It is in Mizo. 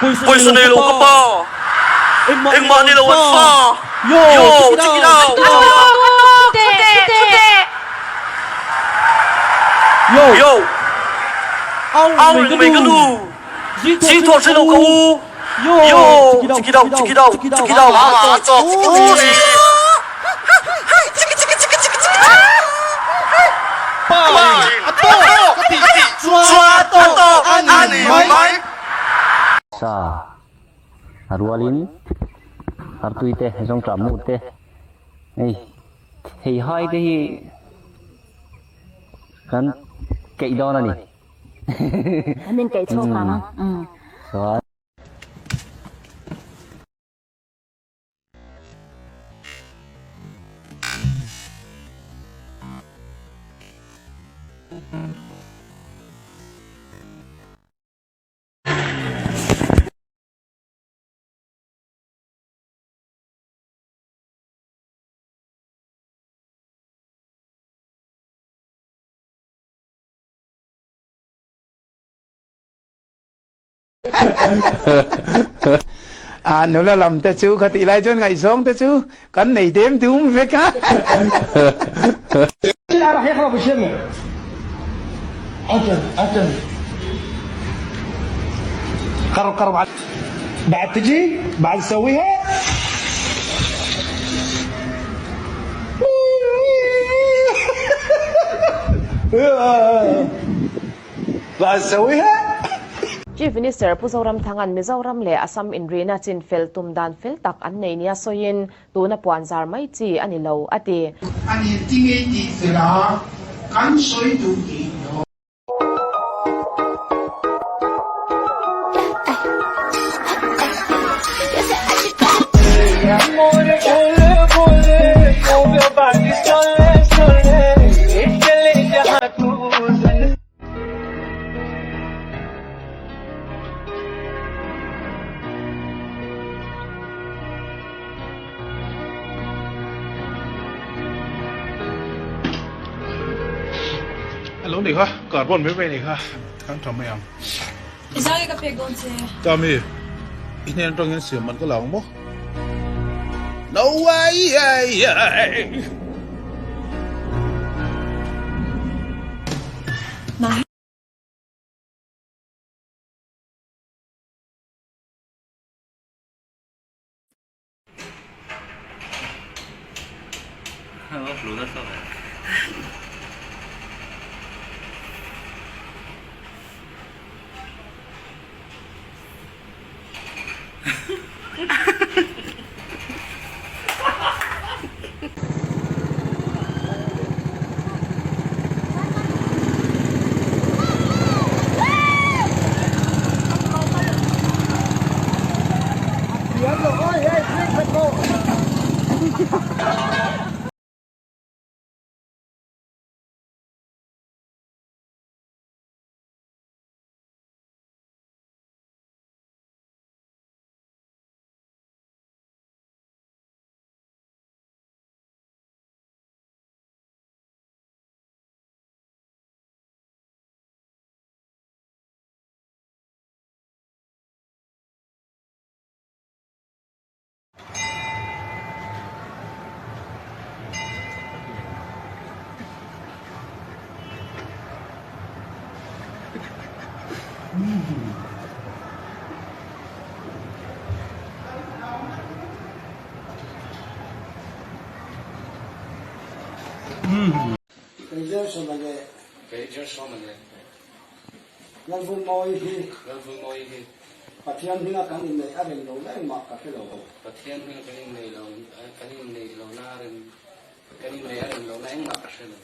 Pawisa nei lo ka pa. Engmah ni lo an fa. Yo, check it out. Yo, au reng mai ka nu. Zing thawh hre lo ka u. Yo, check it out, check it out, check it out. Sa a rualin artui te zawngṭah mu te hei theihai te hi kan keih dawn a ni. Kan inkeih chhuak ang. Chuan. A nula lam te chu khatih lai chuan ngaihzawng te chu kan nei dem dum vek a. Chief Minister Pu Zoramthanga'n Mizoram leh Assam inrihna chinfel tum dan fel tak an nei nia sawiin tuna puanzar mai chi a ni lo, a ti. Ani tinge tih fel a kan sawi duh tih lo. Alo ni kha carbon mai mai ni kha kan tha mai ang. Izai ka pek dawn che. Tami i hnen atangin siam man ka la ang maw? No way! Kei Gershoma leh Kei Gershoma leh Lalvulmawi hi Lalvulmawi hi Pathian hminga kan inneih a rem lo na engmah ka hre lo. Pathian hminga kan inneih lo kan inneih lo na a rem kan inneih a rem lo na engmah ka hre lo.